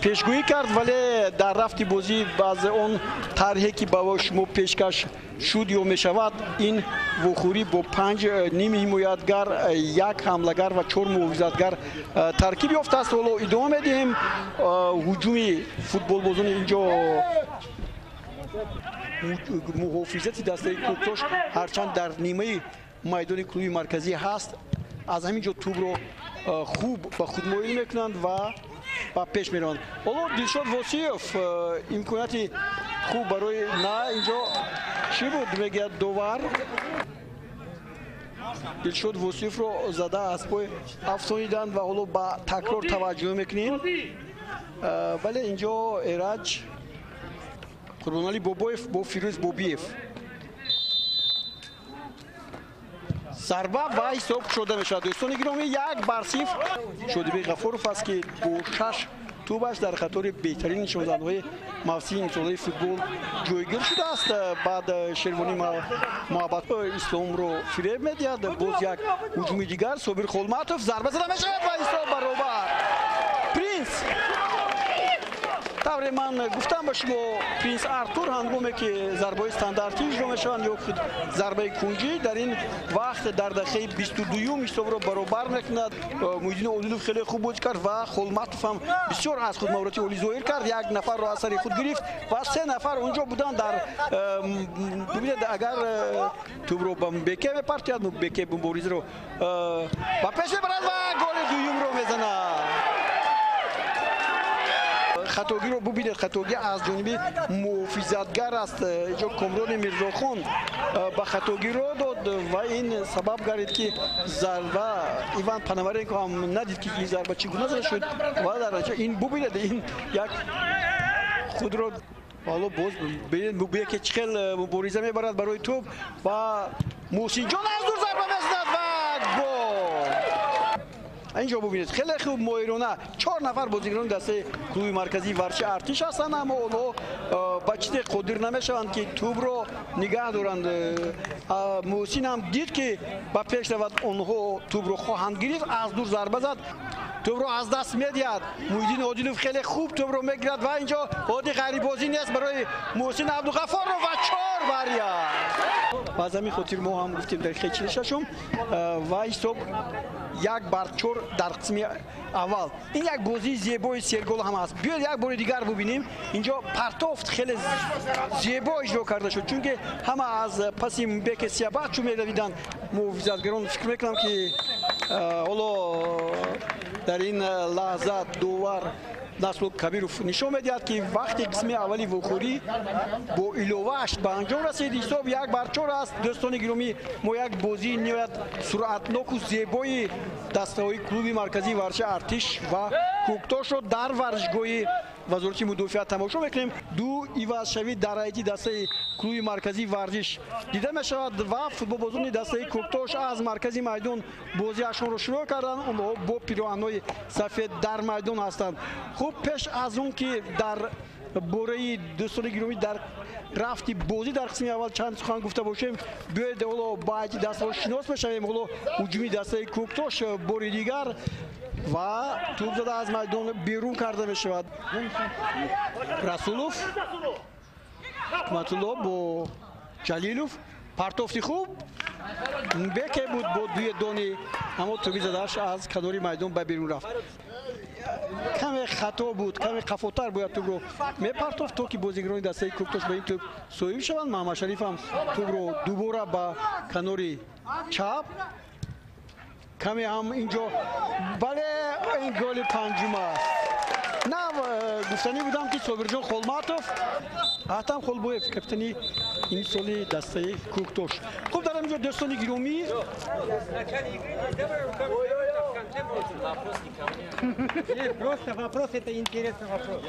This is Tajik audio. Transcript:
Пешгӯӣ кард, вале дар рафти бозӣ баъзе он тарҳе, ки ба шумо пешкаш шуд ё мешавад, ин вохӯрӣ бо панҷ ними ҳимоятгар, як ҳамлагар ва чор муҳофизатгар таркиб ёфтааст. Ҳоло идома медиҳем ҳуҷуми футболбозони инҷо. Муҳофизати дастаи Кӯктош ҳарчанд дар нимаи майдони клуби марказӣ ҳаст, аз ҳамин ҷо тӯбро хуб ба худ моил мекунанд ва ба пеш мераванд. Ҳоло Дилшод Восиев имконияти хуб барои, на, инҷо чӣ буд, мегӯяд довар. Дилшод Восиевро зада аз пой афтониданд ва ҳоло ба такрор таваҷҷӯҳ мекунем. Вале инҷо Эраҷ Қурбоналӣ Бобоев бо Фирӯз Бобиев зарба ва ҳисоб кушода мешавад. Дӯстони гиромӣ, 1-0. Шодибек Ғафуров аст, ки бо шаш тӯбаш дар қатори беҳтарин нишондиҳандаҳои мавсими имсолаи футбол ҷойгир шудааст. Баъд Шервонӣ Муҳаббат Исломро фиреб медиҳад. Боз як ҳуҷуми дигар, Собир Холматов, зарба зада мешавад ва ҳисоб баробар. Принс, тавре ман гуфтам ба шумо, Принс Артур ҳангоме ки зарбаҳои стандартӣ иҷро мешаванд ё худ зарбаи кунҷӣ, дар ин вақт дар дақиқаи 22-юм ҳисобро баробар мекунад. Муҳиддин Одилов хеле хуб бозӣ кард ва Холматов ҳам бисёр аз худ маҳорати олӣ зоҳир кард. Як нафарро аз сари худ гирифт ва се нафар онҷо буданд. Дар бибинед, агар тӯбро ба Мбеке мепартояд, Мбеке муборизаро ба пеш мебарад ва голи дуюмро мезанад. Хатогиро бубинед, хатогӣ аз ҷониби муҳофизатгар аст. Инҷо Комрони Мирзохон ба хатогӣ ро дод ва ин сабаб гардид, ки зарба, Иван Пономаренко ҳам надид, ки ин зарба чӣ гуна зада шуд ва дар натиҷа ин, бубинед, ин як худро ҳоло боз бибинед, Мубеке чӣ хел мубориза мебарад барои тӯб ва Муҳсинҷон аз дур зарба мезанад ва гол. Инҷо бубинед, хеле хуб, моҳирона чор нафар бозигарони дастаи клуби марказии варзиши Артиш ҳастанд, аммо онҳо ба чизе қодир намешаванд, ки тӯбро нигаҳ доранд. Муҳсин ҳам дид, ки ба пеш равад, онҳо тӯбро хоҳанд гирифт, аз дур зарба зад, тӯбро аз даст медиҳад. Муҳиддин Одилов хеле хуб тӯбро мегирад ва инҷо ҳолати ғайрибозӣ нест барои Муҳсин Абдуғафоров ва 4-1. Ва аз ҳамин хотир мо ҳам гуфтем дақиқаи 46-ум ва ҳисоб 1-4 дар қисми аввал. Ин як бозии зебои сергол ҳам аст. Биёед, як бори дигар бубинем. Инҷо партофт хеле зебо иҷро карда шуд, чунки ҳама аз паси Мбеке Сиябахчу медавиданд муҳофизатгарон. Фикр мекунам, ки ҳоло дар ин лаҳза довар Насрулло Кабиров нишон медиҳад, ки вақти қисми аввали вохӯрӣ бо иловааш ба анҷом расид. Ҳисоб 1-4 аст. Дӯстони гиромӣ, мо як бозии ниҳоят суръатноку зебои дастаҳои клуби марказии варзиши Артиш ва Кӯктошро дар варзишгоҳи Вазорати мудофиа тамошо мекунем. Ду ивазшавӣ дар ҳайати дастаи клуби марказии варзиш дида мешавад ва футболбозони дастаи Кӯктош аз маркази майдон бозиашонро шурӯъ карданд. Онҳо бо пироҳанҳои сафед дар майдон ҳастанд. Хуб, пеш аз он ки дар бораи, дӯстони гиромӣ, дар рафти бозӣ дар қисми аввал чанд сухан гуфта бошем, биёед, ҳоло ба ҳайати дастаҳо шинос мешавем. Ҳоло ҳуҷуми дастаи Кӯктош бори дигар ва тӯб зада аз майдон берун карда мешавад. Расулов Ҳикматулло бо Ҷалилов, партофти хуб, Беке буд бо дуе дони, аммо тӯби задааш аз канори майдон ба берун рафт. Каме хато буд, каме қафотар бояд тӯбро мепартофт, то ки бозигарони дастаи Кӯктош ба ин тӯб соҳиб шаванд. Маҳамадшариф ҳам тӯбро дубора ба канори чап, каме ҳам инҷо, бале, ин голи панҷум аст. На, гуфтанӣ будам, ки Собирҷон Холматов, Ҳатам Холбоев, капитани ин соли дастаи Кӯктош. Хуб, дар ҳаминҷо, дӯстони гиромӣ. Просто вопрос, это интересный вопрос.